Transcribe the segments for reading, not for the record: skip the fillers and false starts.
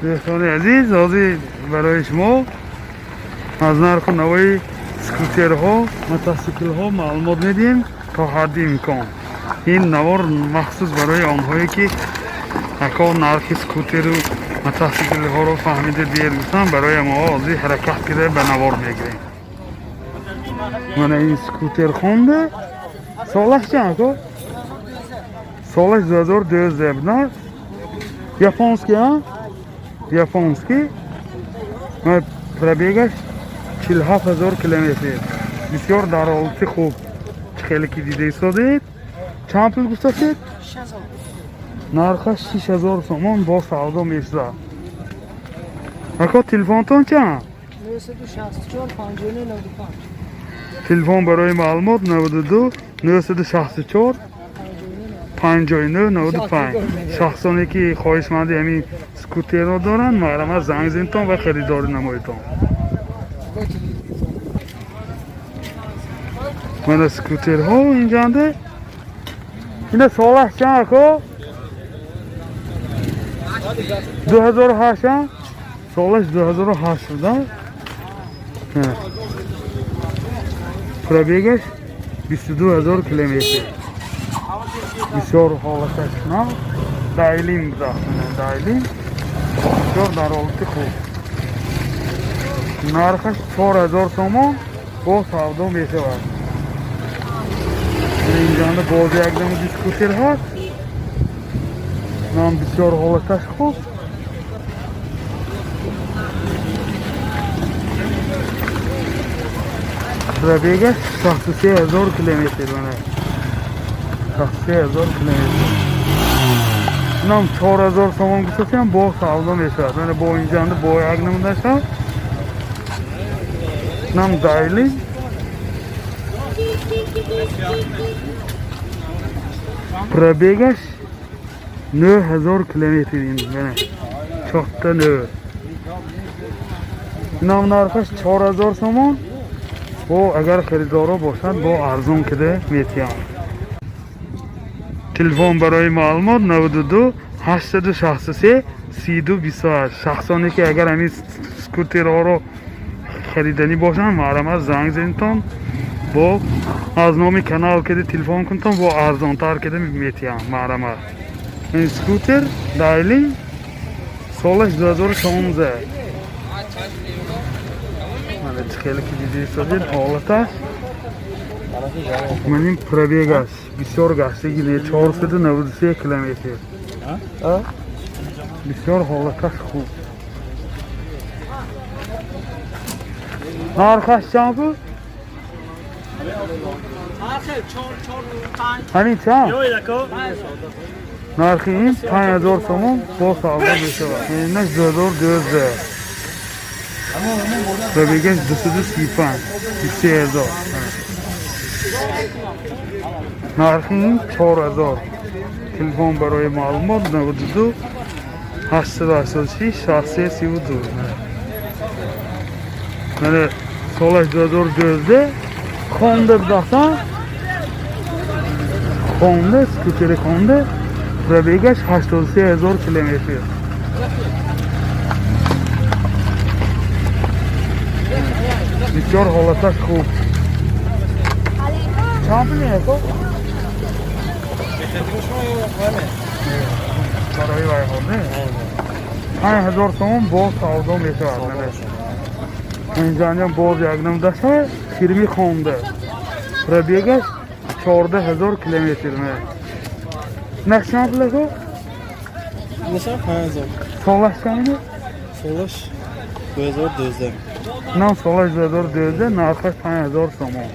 Дӯстони азиз, ҳозир барои шумо аз нарху навои скутерҳо, мотосиклҳо маълумот медиҳем то ҳадди имкон. Ин навор махсус барои онҳое ки ако нархи скутеру мотосиклҳоро фаҳмида дер гуфтан, барои мо ҳозир ҳаракат кида ба навор мегирем. Мана ин скутер Хонда, солаш чанд, ако? Солаш 2012 буд, на? Японский, а? Японский. Пробегаш 47 000 километр. Бисёр дар ҳолати хуб. Хеле ки дида истодед. Чанд пул гуфтасед? Нархаш 6000 сомон, бо савдо мешавад. Ако, телефонтон чанд? 964 59 95. Телефон барои маълумот 92 964 59 95. Шахсоне ки хоҳишманди ҳамин скутерро доранд, марҳамат, занг зинтон ва харидорӣ намоедтон. Мана скутерҳо инҷанде. Ина солаш чанд, ако? 2008, солаш 2008 буда. Пробегаш 22 000 километр. Бисёр ҳолаташ нав. Дайлин буда. Дайлин. Бисёр дар ҳолати хуб. Нархаш 4000 сомон, бо савдо мешавад. Инҷанда боз як намуди скутер ҳаст. Нам бисёр ҳолаташ хуб. Пробегаш 63 000 километр, мана. 63 000 километр. Нам 4000 сомон гуфтасиам, бо савдо мешавад. Мана бо инҷанда бо як намудаш ҳаст. Нам Дайли. Пробегаш 9000 километр ин, мана. Чорта нӯ. Нам нархаш 4000 сомон. Бо агар харидоро бошад, бо арзон кида метиҳам. Телефон барои маълумот 92 863 32 28. Шахсоне ки агар ҳамин скутерҳоро хариданӣ бошанд, марҳамат, занг зенитон, бо аз номи канал кида телефон кунтон, бо арзонтар кида метиҳам, марҳамат. Ин скутер Дайли, солаш 2016. Мана чӣ хеле ки дида истодед ҳолаташ. Ман ин пробегаш бисёр гаштаги не, 493 километр. Бисёр ҳолаташ хуб. Нархаш чанд буд? Ҳамин чанд? Нархи ин 5000 сомон, бо савдо мешавад. Инаш 2012. Пробегаш 235, 3000. Нархи ин 4000. Телефон барои маълумот 92 886 63 32. Мана солаш 2012, Honda будасан. Honda, скутери Honda, пробегаш 83 000 километр. Бисёр ҳолаташ хуб. Чанд пул ако? Барои вайҳо не? 5000 сомон, бо савдо мешавад. Инҷаням боз як намудаша фирми Хонда. Пробегаш 14 000 километр. Нарх чанд пул, ако? Нишон 5000. Солаш чанд? Солаш 2012. Нам солаш 2012, нархаш 5000 сомон.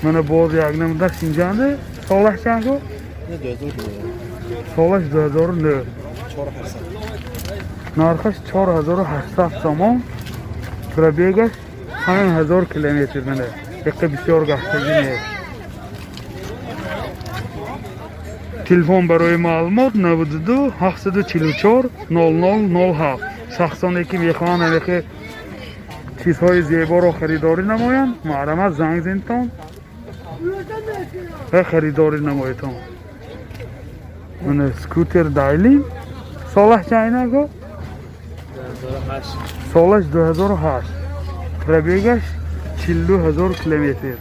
Мана боз як намудаш инҷанде. Солаш чанд ку? 2009. Солаш 2009. 4800. Нархаш 4800 сомон. Пробегаш 5000 километр, мана. Яқа бисёр гаштагӣ нест. Телефон барои маълумот 92 744 00 07. Шахсоне ки мехоҳанд ҳамехе чизҳои зеборо харидорӣ намоянд, марҳамат, занг зинтон ва харидорӣ намоедтон. Мана скутер Дайли. Солаш чанд ака? 2008. Солаш 2008, пробег аш 42 000 километр.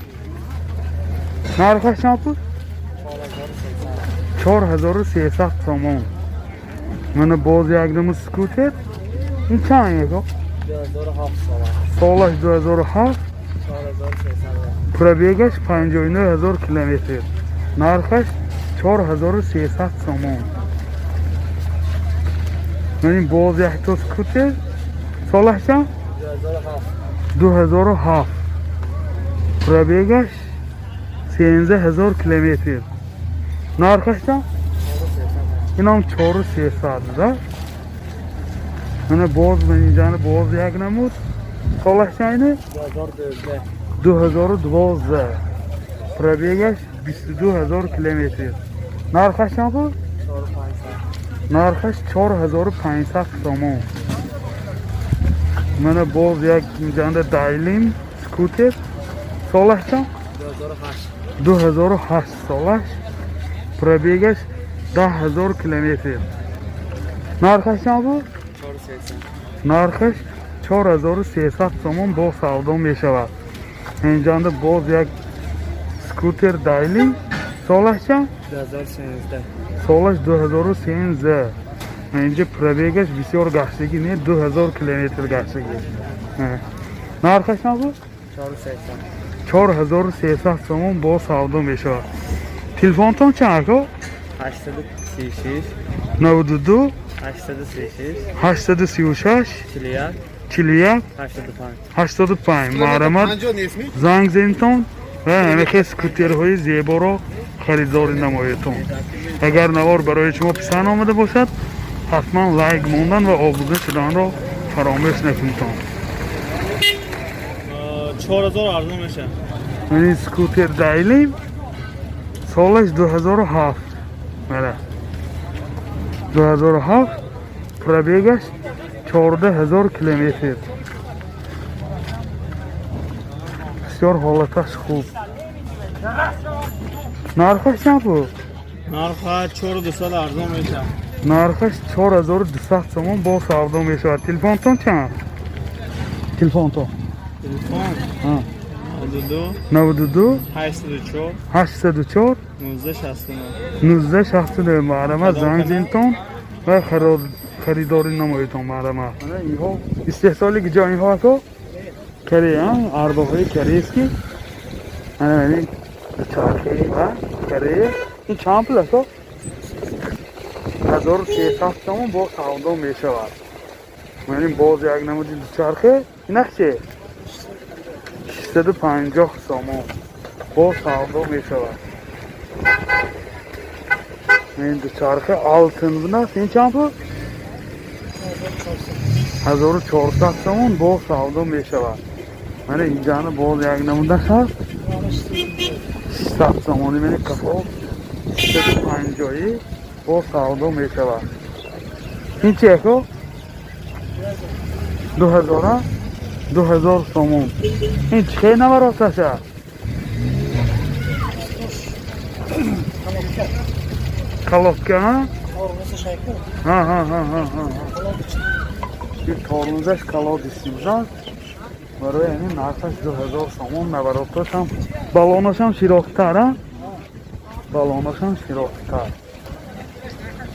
Нархаш чанд пул? 4300 сомон. Мана боз як намуд скутер. Ин чанд ака? 2007 сола. Солаш 2007. 4300. Пробег аш 59 ҳазор километр, нархаш 4300 сомон. Ин боз якто скутер. Солаш чанд? 2007. 2007, пробег аш 13 ҳазор километр, нархаш чанд? Инам 4300 да. Мана боз инҷани боз як намуд. Солаш чанд ине? 2012. 2012, пробег аш 22 ҳазор километр, нархаш чанд буд? 4500. Нархаш 4500 сомон. Мана боз як инҷанда Дайлим скутер. Солаш чанд? 2008. 2008 солаш, пробег аш 10 ҳазор километр, нархаш чанд буд? 4300. Нархаш 4300 сомон, бо савдо мешавад. Инҷанда боз як скутер Дайлим. Солаш чанд? 2013. Солаш 2013. Инҷа пробег аш бисёр гаштагӣ не, 2000 километр гаштагӣ. Нархаш чанд буд? 4300. 4300 сомон, бо савдо мешавад. Телефонтон чанд, ако? 836. 92. 836. 836. 41. 41. 85. 85. Марҳамат, занг зентон ва ҳамихел скутерҳои зеборо харидорӣ намоедтон. Агар навор барои шумо писанд омада бошад, ҳатман лайк мондан ва обуна шуданро фаромӯш накунтон. 4000 арзон меша. Ин скутер Дайлим, солаш 2007, мана, 2007, пробег аш 14 000 километр. Бисёр ҳолаташ хуб. Нархаш чанд буд? Нарха 4200, арзон меша. Нархаш 4200 сомон, бо савдо мешавад. Телефонтон чанд, телефонтон? Телефон А. 92. 92. 804. 804. 1969. 1969. Марҳамат, занг зинтон ва харидорӣ намоедтон. Марҳамат. Инҳо истеҳсоли куҷо инҳо, ако? Корея. Арбаҳои корейский, ана ин дучархаи ва Корея. Ин чанд пул, ако? 1300 сомон, бо савдо мешавад. Ман ин боз як намуди дучархе. Инах че? 650 сомон, бо савдо мешавад. Ин дучархе алтин бунаст. Ин чанд пул? 1400 сомон, бо савдо мешавад. Мана инҷани боз як намудаш ҳаст, 600 сомонӣ. Мани қафо 650, бо савдо мешавад. Ин чи, ако? 2000, 2000 сомон. Ин чӣ хел навороташа? Колодка, а? Ҳа, ҳа, ҳа, ҳа, ҳа. Ин тормозаш колодистӣ бошад, барои ҳамин нархаш 2000 сомон. Навороташам, балонашам широқтар, а, балонашам широқтар.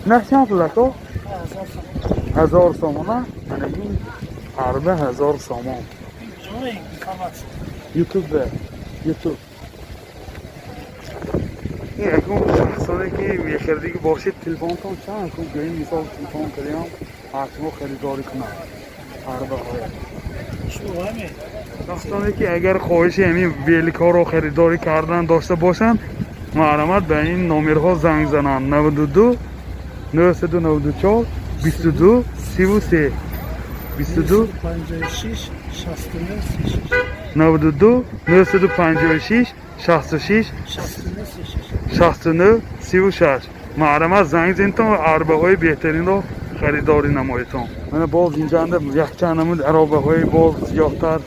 Нарх чанд пул, ако? 1000 сомона. Ана ин арба 1000 сомон. Ютуб, Ютуб. Ин акун шахсоне ки мехаридагӣ бошед, телефонтон чанд, акун гӯем, мисол, телефон кардиам, аз шумо харидорӣ кунам арбаҳоя. Шахсоне ки агар хоҳиши ҳамин велик ҳоро харидорӣ кардан дошта бошанд, марҳамат, ба ин номерҳо занг зананд: 92 994 22 33 22 56 69 36. 92 956 66 69 36. 69 36. Марҳамат, занг зинтон ва арбаҳои беҳтаринро харидорӣ намоедтон. Мана боз инҷанда якчанд намуд аробаҳои боз зиёдтар,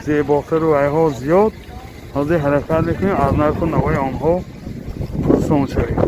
зеботару айҳо зиёд. Ҳозир ҳаракат мекунем, аз нарху навои онҳо пурсон шавем.